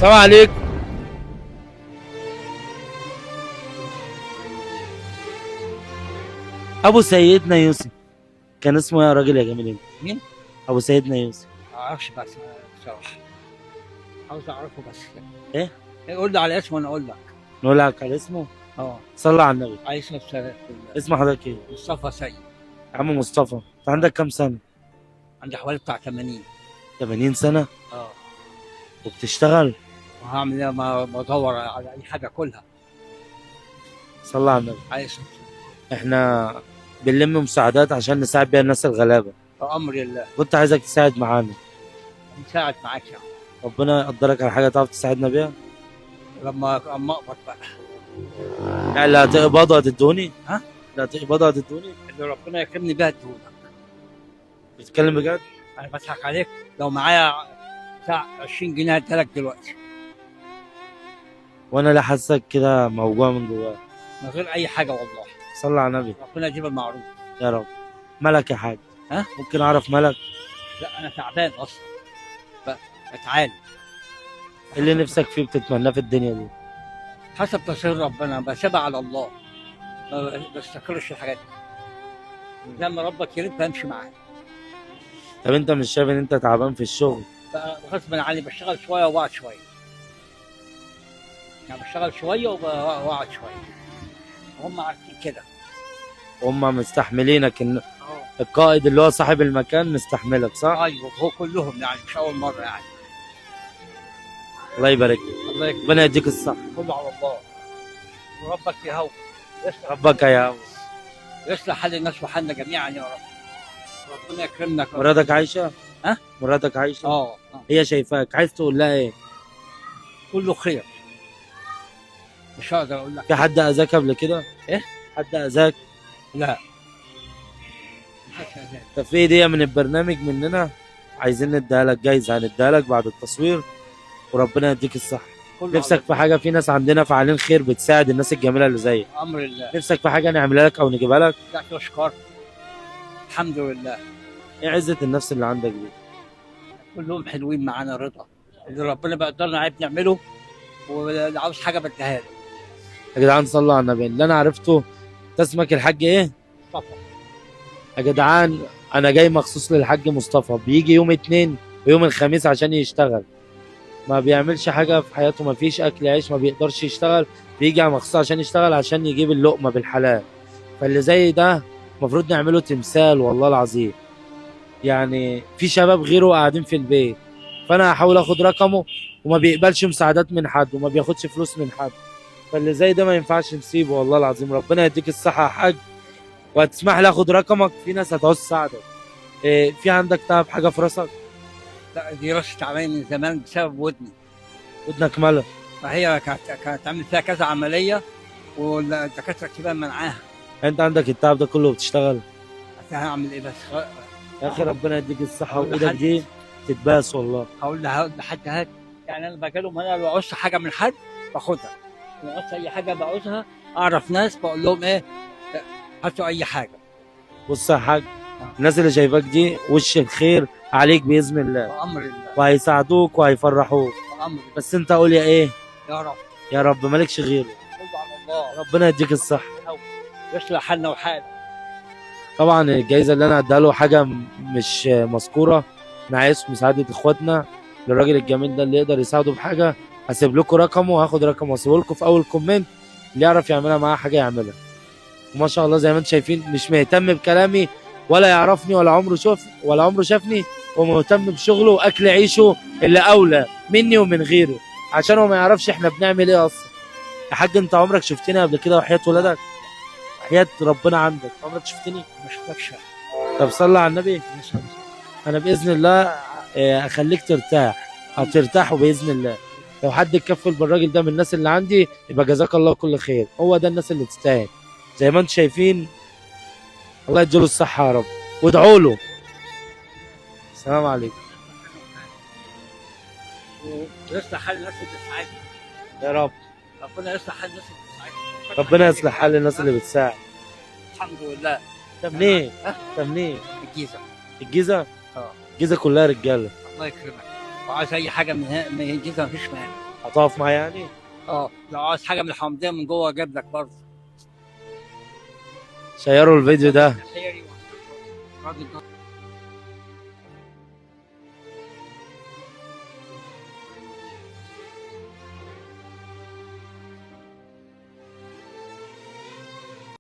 السلام عليكم. ابو سيدنا يوسف كان اسمه ايه يا راجل يا جميل انت؟ مين؟ ابو سيدنا يوسف. ما اعرفش بس بصراحة، عاوز اعرفه بس. ايه؟ قول لي على اسمه انا اقول لك. نقول لك على اسمه؟ اه. صلى على النبي. عليه الصلاة والسلام. اسم حضرتك ايه؟ مصطفى سيد. يا عم مصطفى، انت عندك كام سنة؟ عندي حوالي بتاع 80. 80 سنة؟ اه. وبتشتغل؟ وهعمل ايه؟ ما بدور على اي حاجة كلها. صلى على النبي. عليه الصلاة والسلام. احنا بنلم مساعدات عشان نساعد بيها الناس الغلابة. بأمر الله. كنت عايزك تساعد معانا. نساعد معاك يعني. ربنا يقدرك على حاجة تعرف تساعدنا بيها؟ لما اما اقبض بقى. يعني لا تقبضوا هتدوني؟ ها؟ لا تقبضوا هتدوني؟ اللي ربنا يكرمني بيها اديهولك. بتتكلم بجد؟ انا بضحك عليك، لو معايا بتاع 20 جنيه هديها لك دلوقتي. وانا لا حاسك كده موجوع من جواك. من غير اي حاجة والله. صلى على النبي. ربنا يجيب المعروف. يا رب. مالك يا حاج؟ ها؟ ممكن اعرف مالك؟ لا انا تعبان اصلا. بتعالج. إيه اللي نفسك فيه بتتمناه في الدنيا دي؟ حسب تصير ربنا، بسيبها على الله، ما بستقرش الحاجات دي. زي ما ربك يريد بمشي معاه. طب انت مش شايف ان انت تعبان في الشغل؟ غصب عني بشتغل شوية واقعد شوية. يعني بشتغل شوية واقعد شوية. هم عارفين كده. هم مستحملينك، ان القائد اللي هو صاحب المكان مستحملك صح؟ ايوه هو كلهم يعني، مش اول مرة يعني. الله يبارك لك. الله يكرمك. ربنا يديك الصحة. كله على الله. وربك يهون. ربك يهون. يصلح حال الناس وحالنا جميعا يا رب. ربنا يكرمنا. مراتك عايشة؟ ها؟ مراتك عايشة؟ اه. هي شايفاك، عايز تقول لها ايه؟ كله خير. مش هقدر اقول لك. في حد اذاك قبل كده؟ ايه؟ حد اذاك؟ لا. طب في هدية من البرنامج مننا عايزين نديها لك، جايزة هنديها لك بعد التصوير، وربنا يديك الصحة. نفسك في حاجة؟ في ناس عندنا فعالين خير بتساعد الناس الجميلة اللي زيك. أمر الله. نفسك في حاجة نعملها لك أو نجيبها لك؟ لا تشكر. الحمد لله. إيه عزة النفس اللي عندك دي؟ كلهم حلوين معانا، رضا اللي ربنا بيقدرنا عليه بنعمله، واللي عاوز حاجة بديها له. يا جدعان صلوا على النبي. اللي أنا عرفته اسمك الحاج إيه؟ مصطفى. يا جدعان أنا جاي مخصوص للحاج مصطفى، بيجي يوم 2 ويوم الخميس عشان يشتغل. ما بيعملش حاجة في حياته، ما فيش أكل عيش، ما بيقدرش يشتغل، بيجي مخصوص عشان يشتغل عشان يجيب اللقمة بالحلال. فاللي زي ده المفروض نعمله تمثال والله العظيم. يعني في شباب غيره قاعدين في البيت، فأنا هحاول آخد رقمه، وما بيقبلش مساعدات من حد وما بياخدش فلوس من حد. فاللي زي ده ما ينفعش نسيبه والله العظيم. ربنا يديك الصحة يا حاج، وهتسمح لي آخد رقمك؟ في ناس هتعوز تساعدك. إيه في عندك تعب حاجة في راسك؟ لا دي راسي تعبانة من زمان بسبب ودني. ودنك مالها؟ فهي كانت عملت فيها كذا عملية والدكاتره كده منعاها. انت عندك التعب ده كله وبتشتغل؟ هعمل ايه بس؟ يا اخي ربنا يديك الصحة، وايدك دي تتباس والله. هقول لحد هات يعني، انا باجي لهم انا لو عوزت حاجة من حد باخدها، لو عوزت اي حاجة بعوزها اعرف ناس بقول لهم ايه هاتوا اي حاجة. بص يا حاج، الناس اللي شايفاك دي وش الخير عليك باذن الله. بأمر الله. وهيساعدوك وهيفرحوك. بأمر الله. بس انت قول يا ايه؟ يا رب. يا رب، مالكش غيره. كله على الله. ربنا يديك الصحة. يصلح حالنا وحالك. طبعا الجايزة اللي انا اديها له حاجة مش مذكورة، انا عايز مساعدة اخواتنا للراجل الجميل ده اللي يقدر يساعده بحاجة. هسيب لكم رقمه وهاخد رقمه واسيبه لكم في اول comment، اللي يعرف يعملها معاه حاجة يعملها. وما شاء الله زي ما انتم شايفين مش مهتم بكلامي ولا يعرفني ولا عمره شوف ولا عمره شافني، ومهتم بشغله واكل عيشه اللي اولى مني ومن غيره، عشان هو ما يعرفش احنا بنعمل ايه اصلا. يا حاج انت عمرك شفتني قبل كده؟ وحياة ولادك، وحياة ربنا عندك، عمرك شفتني؟ ما شفتكش. طب صلي على النبي. انا باذن الله اخليك ترتاح، هترتاحوا باذن الله. لو حد اتكفل بالراجل ده من الناس اللي عندي يبقى جزاك الله كل خير، هو ده الناس اللي تستاهل. زي ما انتم شايفين الله يديله الصحة يا رب، وادعوا له. السلام عليكم. ويصلح حال الناس اللي بتساعدني يا رب. ربنا يصلح حال الناس اللي بتساعدني. ربنا يصلح حال الناس اللي بتساعد. الحمد لله. انت منين؟ انت منين؟ الجيزة. الجيزة؟ اه. الجيزة كلها رجالة. الله يكرمك. وعايز أي حاجة من الجيزة مفيش مانع. هتقف معايا يعني؟ اه، لو عاوز حاجة من الحمضيه من جوه اجيب لك برضه. شيروا الفيديو ده. خيري. راجل.